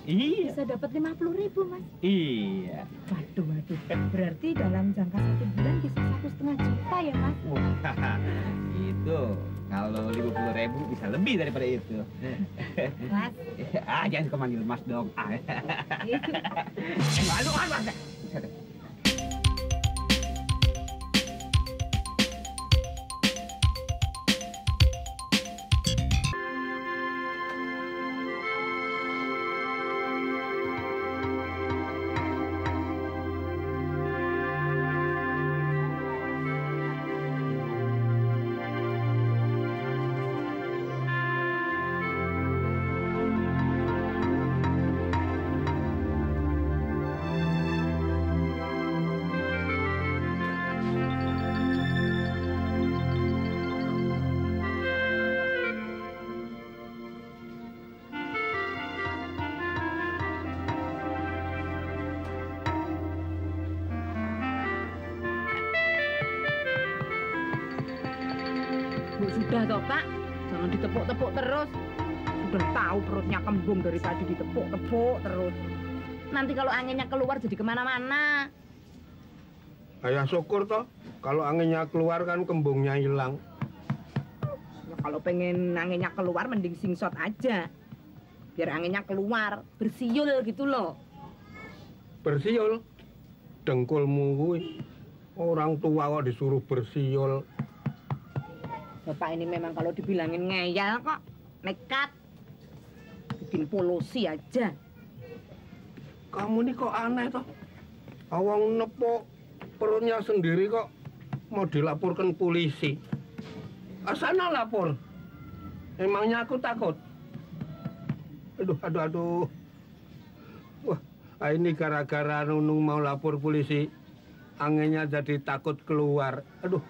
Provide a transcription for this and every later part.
Iya. Bisa dapat 50.000, Mas. Iya. Waduh. Berarti dalam jangka 1 bulan bisa 1,5 juta ya, Mas? Itu kalau 50.000 bisa lebih daripada itu. Mas. Jangan suka manggil Mas dong. Malu. Sudah toh, Pak. Jangan ditepuk-tepuk terus. Sudah tahu perutnya kembung dari tadi ditepuk-tepuk terus. Nanti kalau anginnya keluar jadi kemana-mana. Ayah syukur toh. Kalau anginnya keluar kan kembungnya hilang. Ya, kalau pengen anginnya keluar mending singshot aja. Biar anginnya keluar. Bersiul gitu loh. Bersiul? Dengkulmu gue. Orang tua kok disuruh bersiul. Bapak ini memang kalau dibilangin ngeyel kok. Nekat. Bikin polusi aja. Kamu nih kok aneh toh. Awang nepok perutnya sendiri kok mau dilaporkan polisi. Asana lapor. Emangnya aku takut. Aduh. Wah, ini gara-gara Nunung mau lapor polisi. Anginnya jadi takut keluar. Aduh,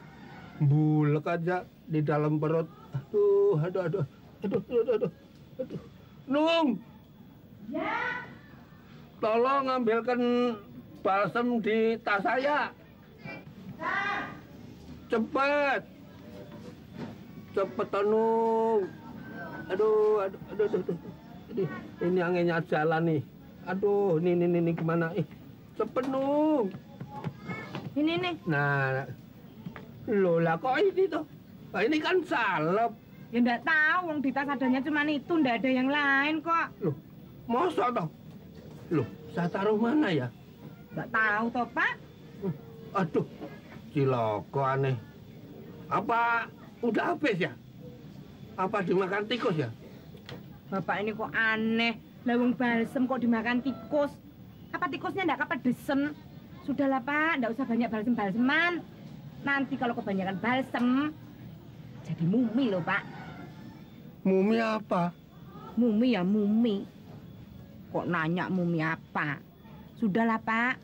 bulek aja di dalam perut. Aduh. Nung. Ya. Tolong ambilkan balsem di tas saya. Cepet. Cepet, Nung. Aduh. Ini anginnya jalan nih. Aduh, ini gimana? Cepet, Nung. Ini nih. Nah, loh kok ini tuh? Nah, ini kan salep. Ya enggak tahu, wong di tas adanya cuma itu, enggak ada yang lain kok. Loh, masa toh? Loh, saya taruh mana ya? Enggak tahu toh, Pak. Aduh, ciloko aneh. Apa udah habis ya? Apa dimakan tikus ya? Bapak ini kok aneh. Lawang balsem kok dimakan tikus. Apa tikusnya enggak kepedesen? Sudahlah, Pak, enggak usah banyak balsem-balseman. Nanti kalau kebanyakan balsem, jadi mumi loh, Pak. Mumi apa? Mumi ya mumi. Kok nanya mumi apa? Sudahlah, Pak.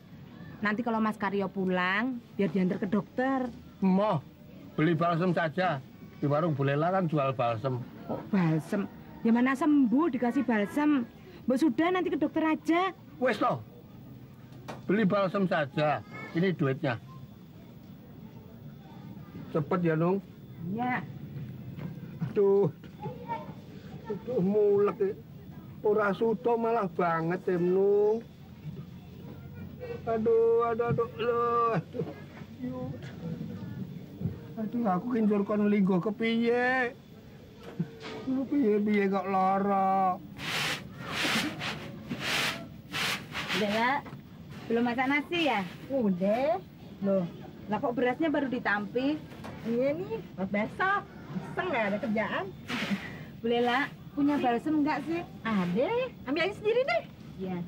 Nanti kalau Mas Karyo pulang, biar diantar ke dokter. Mau beli balsem saja. Di warung Bulela kan jual balsem. Kok balsem? Ya mana sembuh dikasih balsem. Mbak sudah nanti ke dokter aja. Wes toh. Beli balsem saja. Ini duitnya. Cepet ya, Nung. Iya. Aduh, mulek. Ora sudo malah banget, Nung. Aduh. Aduh, aku kinjur kon linggo kepiye? Piye kok lara. Udah, belum masak nasi ya? Udah. Loh, lah kok berasnya baru ditampi? Iya nih, buat besok. Iseng nggak ada kerjaan. Boleh lah, punya balsem nggak sih? Ada, ambil aja sendiri deh. Iya.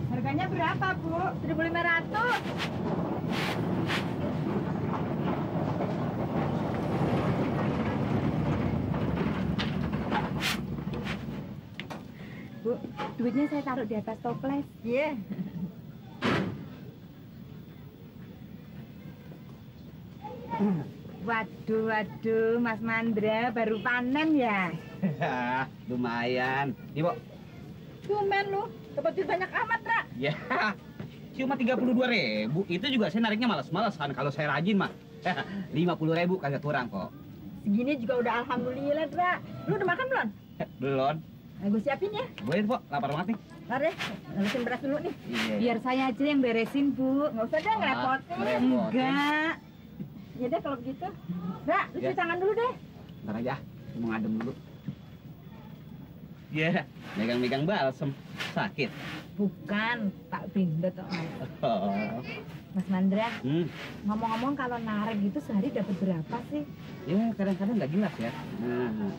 Harganya berapa, Bu? 1.500. Bu, duitnya saya taruh di atas toples. Iya. Waduh, Mas Mandra baru panen ya? Lumayan. Nih, Bo. Lumayan lu, dapat duit banyak amat, Ra. Ya, cuma 32.000. Itu juga saya nariknya malas-malasan. Kalau saya rajin, mah 50.000 kagak kurang kok. Segini juga udah alhamdulillah, Dra. Lu udah makan belum? Belum. Nah, gue siapin ya. Boleh, Po. Lapar banget nih. Ntar deh, ngabisin beras dulu nih. Iya. Biar saya aja yang beresin, Bu. Nggak usah deh ngerepotin. ngerepotin. Enggak. Ya deh kalau begitu. Dra, lu Ya. cuci tangan dulu deh. Ntar aja. Mau ngadem dulu. Iya. Megang-megang balsem. Sakit. Bukan, Pak Bindo toh. Oh. Mas Mandra, Hmm. ngomong-ngomong kalau narik gitu sehari dapat berapa sih? Ya, kadang-kadang nggak jelas ya. Nah,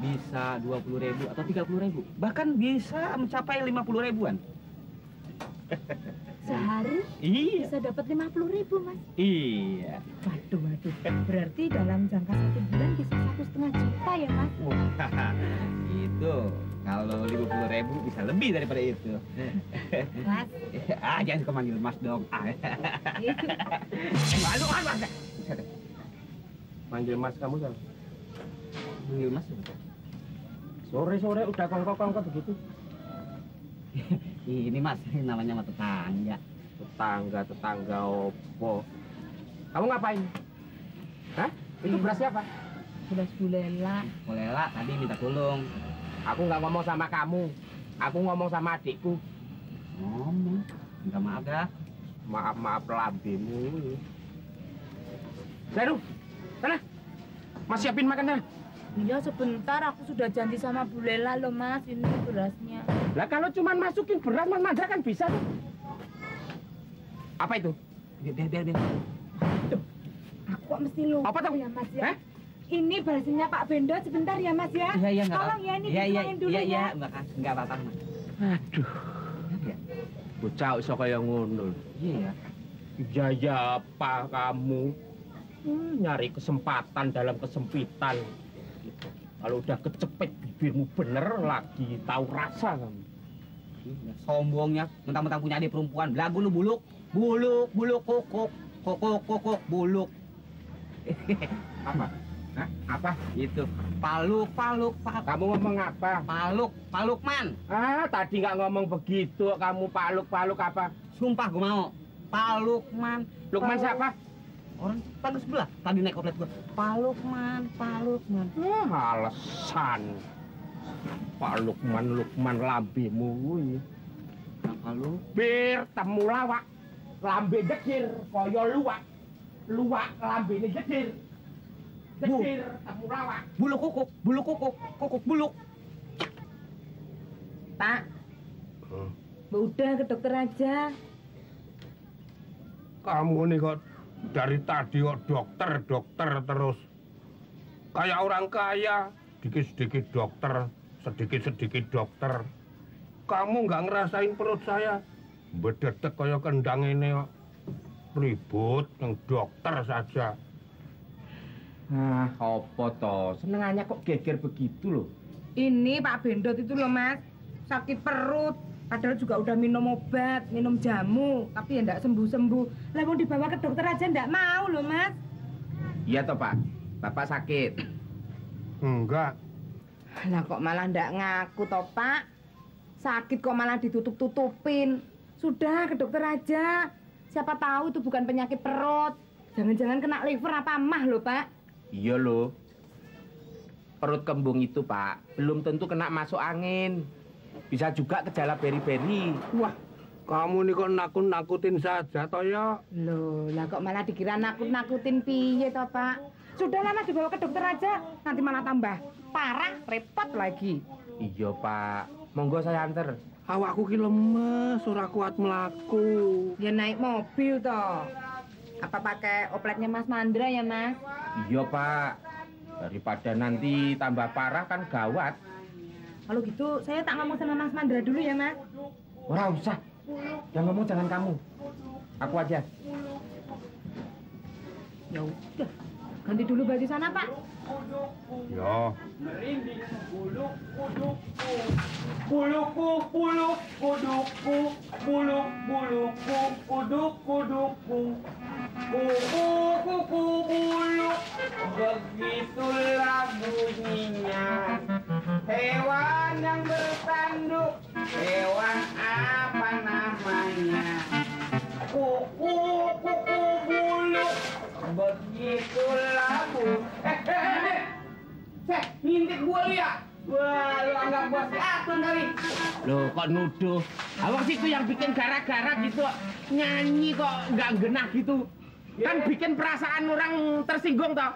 bisa 20.000 atau 30.000. Bahkan bisa mencapai 50.000-an. Sehari Iya. bisa dapat 50.000, Mas. Iya. Waduh, waduh. Berarti dalam jangka 1 bulan bisa 1,5 juta ya, Mas? Wah, itu kalau 50.000 bisa lebih daripada itu. Mas, Jangan suka manggil Mas dong. Malu kan Mas? Manggil Mas kamu kan? Manggil Mas. Sore-sore udah kongkok-kongkok begitu. Ini Mas, namanya mah tetangga. Tetangga opo? Kamu ngapain? Hah? Itu beras siapa? beras bulela. Kolela tadi minta tolong. Aku nggak ngomong sama kamu. Aku ngomong sama adikku. Ngomong. Minta maaf ya. Maaf lambimu. Seru, sana. Mas siapin makannya. Iya sebentar, aku sudah janji sama Bu Lela loh Mas, ini berasnya. Lah kalau cuman masukin beras Mas Mandra kan bisa tuh. Apa itu? Biar. Aku kok mesti lupa Apa tuh? ya Mas ya. Hah? Ini berasnya Pak Bendo sebentar ya Mas ya. Iya, enggak. Tolong ya ini dikeluarin dulu ya. Enggak apa-apa, Mas. Aduh, Ya. bocah iso kaya ngono. Iya. Ya apa kamu? Nyari kesempatan dalam kesempitan. Kalau udah kecepet bibirmu bener lagi tahu rasa kamu. Iya, sombongnya, mentang-mentang punya adik perempuan, belagu lu buluk, kokok, buluk. Apa? Hah? Apa? Itu, paluk. Kamu ngomong apa? Palukman. Ah, tadi nggak ngomong begitu. Kamu paluk apa? Sumpah gue mau. Palukman. Lukman siapa? Orang tadi sebelah, tadi naik koplet gue. Palukman. Alasan. Pak Lukman lambimu. Paluk. Bir temu lawak. Lambe dekir, kaya luwak lambene dekir. Dekir temu lawak. Buluk buluk. Pak, udah ke dokter aja. Kamu nih kok dari tadi kok dokter terus. Kayak orang kaya, sedikit dokter, sedikit dokter. Kamu nggak ngerasain perut saya bededek kayak kendang ini kok. Ribut yang dokter saja. Ah, apa toh? Senengannya kok geger begitu loh. Ini Pak Bendot itu loh Mas, sakit perut. Padahal juga udah minum obat, minum jamu, tapi ya enggak sembuh-sembuh. Lah mau dibawa ke dokter aja enggak mau loh Mas. Iya toh Pak, Bapak sakit. Enggak. Lah kok malah enggak ngaku toh Pak. Sakit kok malah ditutup-tutupin. Sudah ke dokter aja. Siapa tahu itu bukan penyakit perut. Jangan-jangan kena liver apa mah loh Pak. Iya loh. Perut kembung itu Pak, belum tentu kena masuk angin. Bisa juga gejala beri-beri. Wah, kamu nih kok nakut-nakutin saja toh ya. Loh, lah kok malah dikira nakut-nakutin piye toh Pak. Sudahlah Mas dibawa ke dokter aja. Nanti malah tambah parah, repot lagi. Iya Pak, monggo saya anter. Awakku ki lemes, ora kuat melaku. Ya naik mobil toh. Apa pakai opletnya Mas Mandra ya Mas? Iya Pak, daripada nanti tambah parah kan gawat. Kalau gitu saya tak ngomong sama Mas Mandra dulu ya Mas. Ora usah, yang ngomong jangan kamu. Aku aja. Ya udah, ganti dulu baju sana Pak. Ya. Begitulah bunyinya hewan yang bertanduk. Hewan apa namanya? Kuku bulu. Begitulah bunyinya. ngintip gua lu ya? Wah, lu anggap gua siatan kali. Loh, kok nuduh? Awak sih itu yang bikin gara-gara gitu. Nyanyi kok nggak genah gitu. Kan bikin perasaan orang tersinggung toh.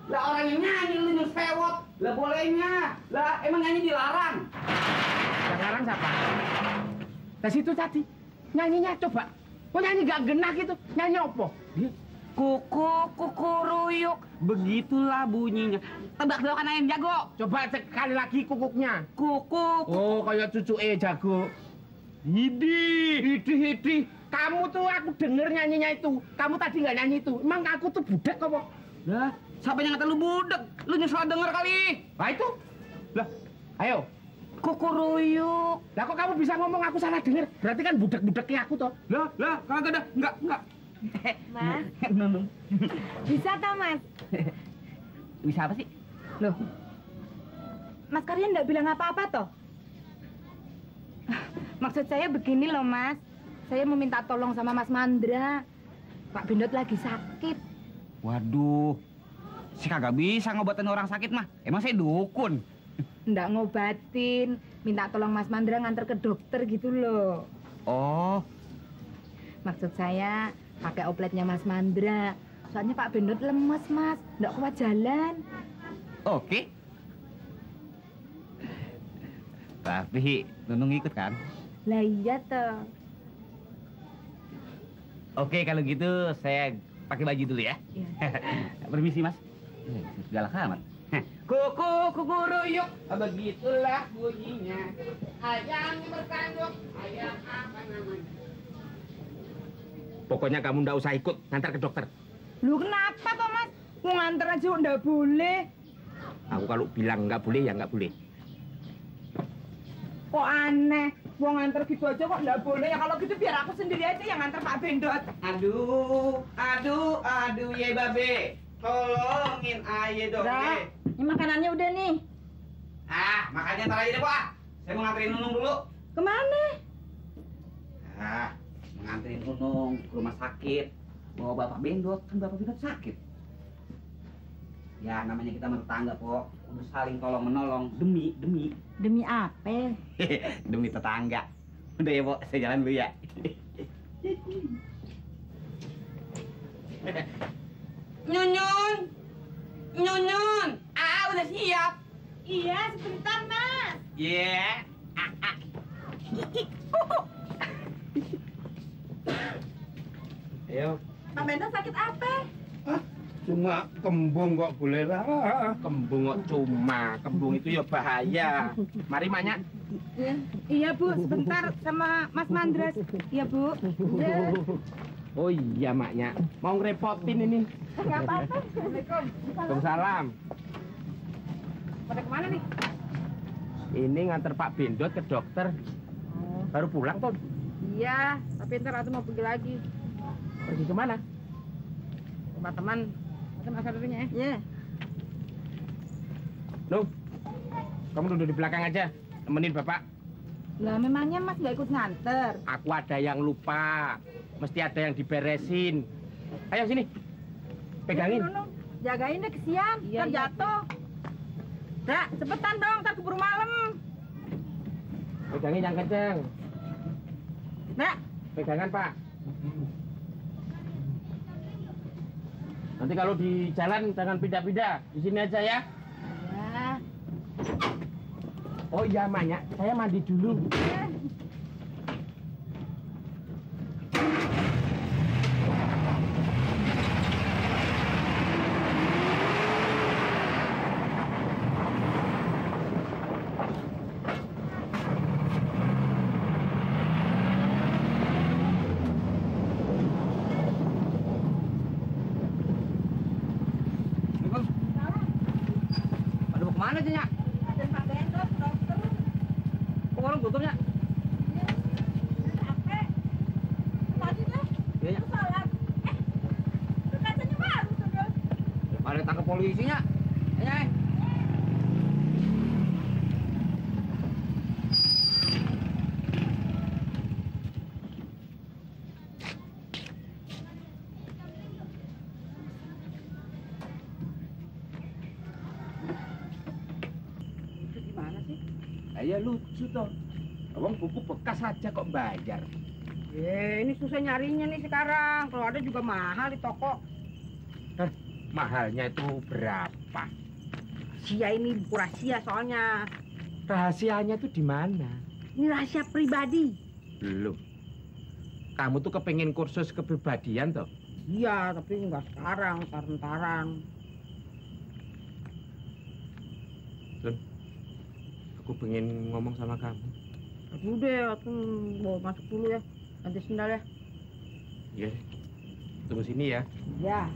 Lah orang yang nyanyi lu nyusewot. Lah bolehnya. Lah emang nyanyi dilarang. Yang larang siapa? Dari situ tadi nyanyinya coba. Kok nyanyi gak genah gitu? Nyanyi apa? Kuku ruyuk. Begitulah bunyinya. Tebak-tebakan ayam jago. Coba sekali lagi kukuknya. Kukuk. Oh, kayak cucu jago. Hidi. Kamu tuh aku denger nyanyinya itu. Kamu tadi nggak nyanyi itu. Emang aku tuh budak apa? Lah, siapa yang ngata lu budek? Lu nyesel denger kali. Nah itu. Lah, ayo. Kuku ruyuk. Lah kok kamu bisa ngomong aku salah denger? Berarti kan budak-budaknya aku toh. Lah, kagak dah. Enggak. Mas, Nunung. bisa toh Mas? Bisa apa sih? Loh, Mas Karyan nggak bilang apa-apa toh? Maksud saya begini loh Mas, saya mau minta tolong sama Mas Mandra. Pak Bendot lagi sakit. Waduh, si kagak bisa ngobatin orang sakit mah. Emang saya dukun. Nggak ngobatin, minta tolong Mas Mandra nganter ke dokter gitu loh. Oh, Maksud saya pakai opletnya Mas Mandra. Soalnya Pak Bendot lemes Mas, nggak kuat jalan. oke. Tapi Nunung ikut kan? Lah iya toh. Oke, kalau gitu saya pakai baju dulu ya. Iya. Permisi, Mas. Segala amat. Kuku ruyuk, begitulah bunyinya. Ayam bertanduk, ayam apa namanya? Pokoknya kamu nggak usah ikut ngantar ke dokter. Lu kenapa toh Mas? Mau nganter aja nggak boleh. Aku kalau bilang nggak boleh ya nggak boleh. Kok aneh? Mau nganter gitu aja kok nggak boleh ya? Kalau gitu biar aku sendiri aja yang nganter Pak Bendot. Aduh, ye babe. Tolongin aye dong, Udah, ye. ini makanannya udah nih. Makanya ntar aja deh, Pak. Saya mau nganterin Nunung dulu. Kemana? Nganterin Nunung ke rumah sakit. Bawa Bapak Bendot, kan Bapak Bendot sakit. Ya, namanya kita bertetangga, Pok. Udah saling tolong-menolong. Demi. Demi apa? Demi tetangga. Udah ya, Pok. Saya jalan dulu ya. Nyunyun! Udah siap. Iya, sebentar Mas. Yeah. Ayo. Pak Bendot sakit apa? Cuma kembung kok boleh lah. Kembung kok cuma. Kembung itu ya bahaya. Mari Manyak. Iya Bu, sebentar sama Mas Mandras. Iya Bu. Ya. Oh iya Maknya. Mau ngerepotin ini. Nggak apa-apa. Assalamualaikum. Waalaikumsalam. Pada kemana nih? Ini nganter Pak Bendot ke dokter. Baru pulang tuh. Iya, tapi ntar aku mau pergi lagi. Pergi kemana? Rumah teman. Macam asal dulunya ya. Iya. Loh, kamu duduk di belakang aja. Temenin Bapak. Lah memangnya Mas nggak ikut nganter? Aku ada yang lupa. Mesti ada yang diberesin. Ayo sini. Pegangin. Ya, Nunung. Jagain deh kesian, ntar jatuh. Dak, cepetan dong, ntar keburu malam. Pegangin yang kenceng. Dak. Pegangan Pak. Nanti kalau di jalan jangan pindah-pindah. Di sini aja ya. Ya. Oh iya Manyak, saya mandi dulu. Aduh, mau kemana sih, Nyak? Ada Pak Bendot, dokter. Kok warung tutup, Nyak? Capek. Tadi deh. Iya, Nyak. Salat. Itu kacanya baru tuh, Dok. Ada tangkap polisi, Nyak. Nyak. ya lucu toh. Wong buku bekas aja kok bayar. Ini susah nyarinya nih sekarang. Kalau ada juga mahal di toko. Mahalnya itu berapa? Rahasia ini buku rahasia soalnya. Rahasianya itu di mana? Ini rahasia pribadi. Belum. Kamu tuh kepengen kursus kepribadian toh? Iya, tapi nggak sekarang, taran-taran. Aku pengen ngomong sama kamu. Aduh deh, aku bawa masuk dulu ya. Ganti sendal ya. Iya. Tunggu sini ya. Ya.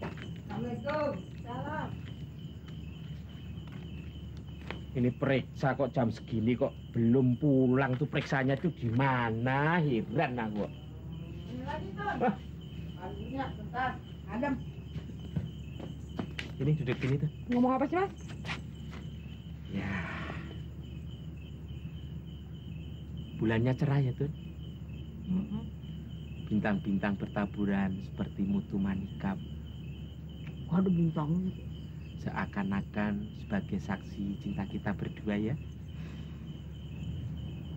Assalamualaikum. Salam. Ini periksa kok jam segini kok belum pulang tuh periksanya tuh di mana? Heran aku. Ini lagi tuh. Aduhnya, bentar. Adam. Ini duduk sini tuh. Ngomong apa sih, Mas? Ya. Bulannya cerah ya tuh. Bintang-bintang bertaburan seperti mutu manikam. Waduh, bintangnya. Seakan-akan sebagai saksi cinta kita berdua ya.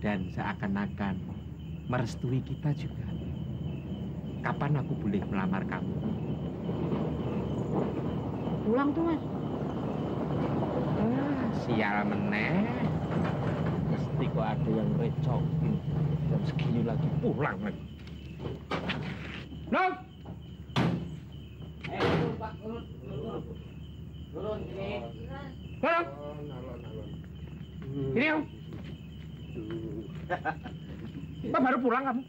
Dan seakan-akan merestui kita juga. Kapan aku boleh melamar kamu? Pulang tuh, Mas. Sial meneh. Mesti kok ada yang recokin. Jam segini lagi pulang lagi. Nong! Pak, turun sini. Nong! Ini om. Pak baru pulang kamu?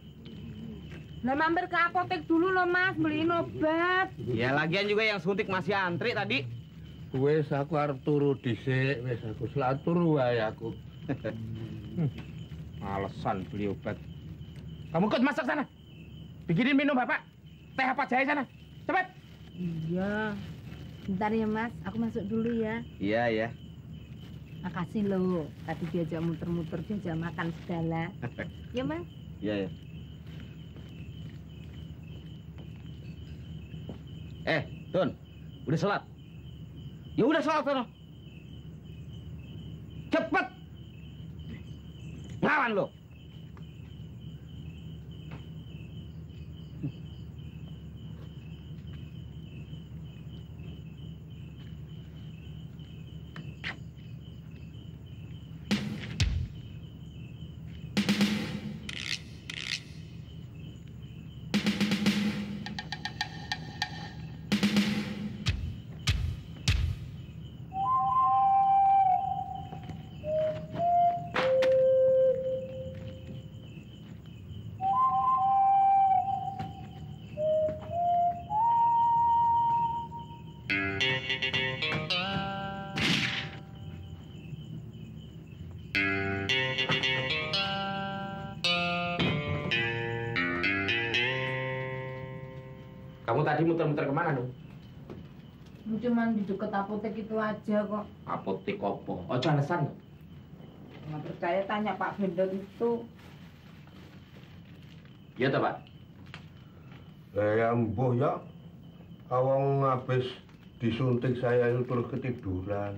Lah mampir ke apotek dulu loh, Mas, beliin obat. Ya lagian juga yang suntik masih antri tadi. Wes aku arep turu dhisik, wes aku selatur wae aku. Alasan beli obat. Kamu ikut masuk sana. Bikinin minum Bapak. Teh apa jahe sana. Cepat. Iya. Bentar ya, Mas. Aku masuk dulu ya. Iya, ya. Makasih loh. Tadi diajak muter-muter, diajak makan segala. Ya, Mas? Iya, ya. Tun, udah sholat? Ya udah sholat, Tun. Cepet. Lawan lo. Kamu tadi muter-muter kemana, Nung? Cuman di dekat apotek itu aja kok. Apotek opo? Ojo alasan. Nggak percaya tanya Pak Vendor itu. Iya toh, Pak? Ya mbuh ya. Awang habis disuntik saya itu terus ketiduran.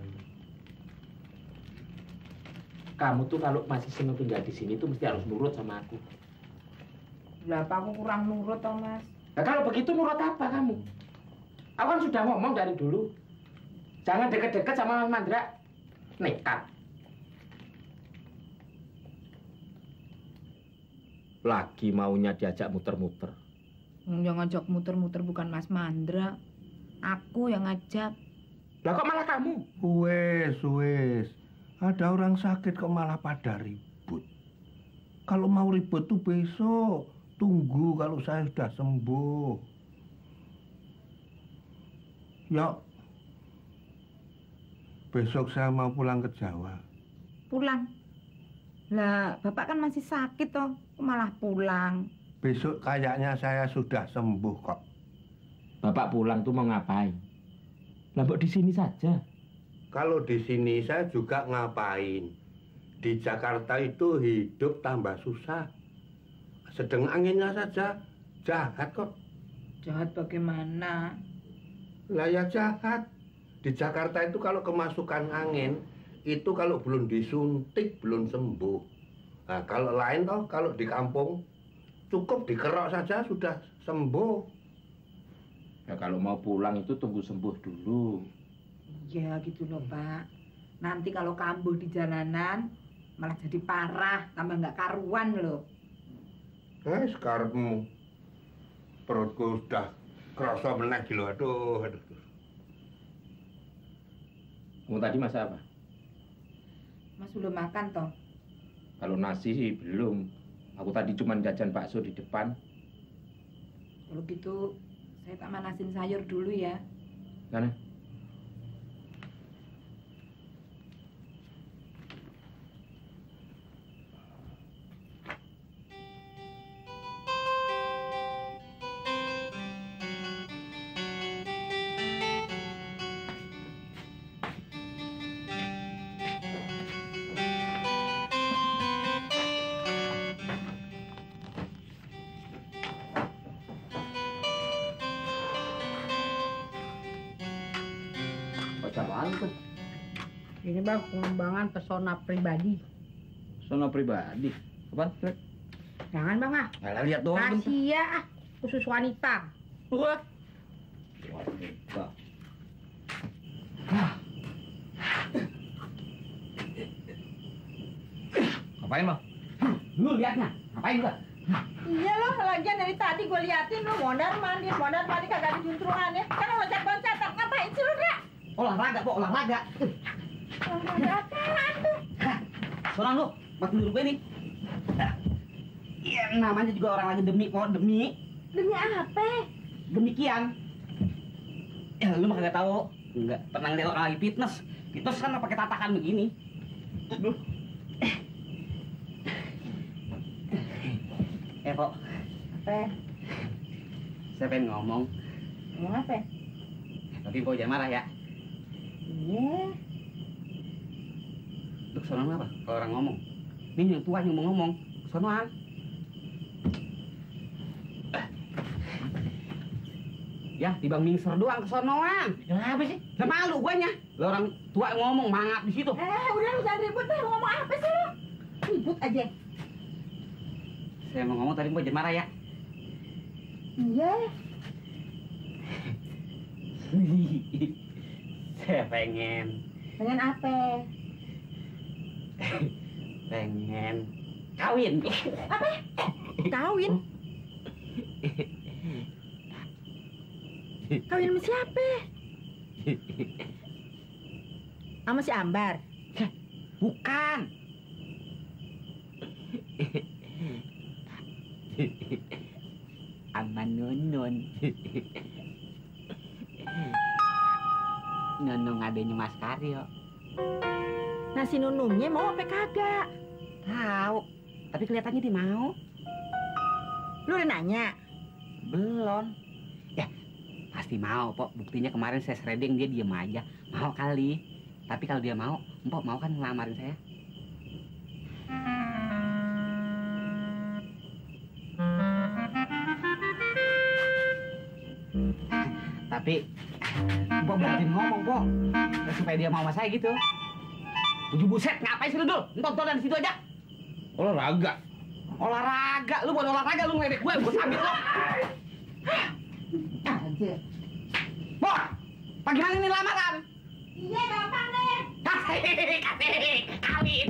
Kamu tuh kalau masih seneng tinggal di sini tuh mesti harus nurut sama aku. Lah apa aku kurang nurut toh, Mas? Nah, kalau begitu nurut apa kamu? Aku kan sudah ngomong dari dulu. Jangan deket-deket sama Mas Mandra. Nekat. Lagi maunya diajak muter-muter. Yang ngajak muter-muter bukan Mas Mandra. Aku yang ngajak. Lah kok malah kamu? Wes. Ada orang sakit kok malah pada ribut. Kalau mau ribut tuh besok. Tunggu kalau saya sudah sembuh. Ya, besok saya mau pulang ke Jawa. Pulang? Lah, Bapak kan masih sakit toh. Kok malah pulang? Besok kayaknya saya sudah sembuh kok. Bapak pulang tuh mau ngapain? Lah mbok di sini saja. Kalau di sini saya juga ngapain? Di Jakarta itu hidup tambah susah. Sedang anginnya saja jahat kok. Jahat bagaimana? Lah ya jahat. Di Jakarta itu kalau kemasukan angin itu kalau belum disuntik belum sembuh. Nah, kalau lain toh, kalau di kampung cukup dikerok saja sudah sembuh. Ya kalau mau pulang itu tunggu sembuh dulu. Ya gitu loh Pak. Nanti kalau kambuh di jalanan malah jadi parah, tambah nggak karuan loh. Sekarangmu perutku sudah kerasa meneh gitu. Aduh. Kamu tadi masak apa? Mas belum makan toh? Kalau nasi sih belum. Aku tadi cuma jajan bakso di depan. Kalau gitu saya tak manasin sayur dulu ya. Sana. Apaan tuh? Ini Bang pengembangan pesona pribadi. Pesona pribadi? Apaan? Jangan Bang ah. Alah, lihat doang. Rahasia khusus wanita. Wah. Wanita. Ngapain, Bang? Lu lihatnya. Ngapain gua? Iya loh, lagian dari tadi gue liatin lu mondar mandir kagak ada juntrungan ya. Kan loncat-loncat, ngapain sih lu, Dra? Olahraga, Pok, olahraga. Olahraga apaan tuh? Sorang lu, buat dulu gue nih. Iya, namanya juga orang lagi demi, Pok, demi. Demi apa? Demikian. Ya, lu mah kagak tahu. Enggak pernah ngeliat orang lagi fitness. Fitness kan pakai tatakan begini. Aduh. Pok. Apa? Saya pengen ngomong. Ngomong apa? Tapi Pok jangan marah ya. Iya. Lu kesonoan apa? Kalau orang ngomong. Ini yang tua yang mau ngomong. Kesonoan. Ya, tibang mingser doang kesonoan. Kenapa sih? Lah malu guanya. Lah orang tua ngomong mangap di situ. Udah lu jangan ribut deh, ngomong apa sih lu? Ribut aja. Saya mau ngomong tadi Pok jangan marah ya. Iya. Saya pengen Pengen apa? pengen kawin. Apa? Kawin? Kawin sama siapa? Sama si Ambar? Bukan. Sama Nunun. Nunung adanya Mas Karyo. Nah si Nunungnya mau apa kagak? Tahu, tapi kelihatannya dia mau. Lu udah nanya? Belum. Ya, pasti mau, Pok. Buktinya kemarin saya shredding dia diem aja. Mau kali. Tapi kalau dia mau, Mpok mau kan ngelamarin saya? Tapi Mpok berarti ngomong, Pok. Supaya dia mau sama saya gitu. Tujuh buset, ngapain sih lu, Dul? Nonton di situ aja. Olahraga. Olahraga, lu buat olahraga lu ngeledek gue sambit lo. Aja. Pok, bagaimana ini lamaran? Iya gampang deh. Kawin.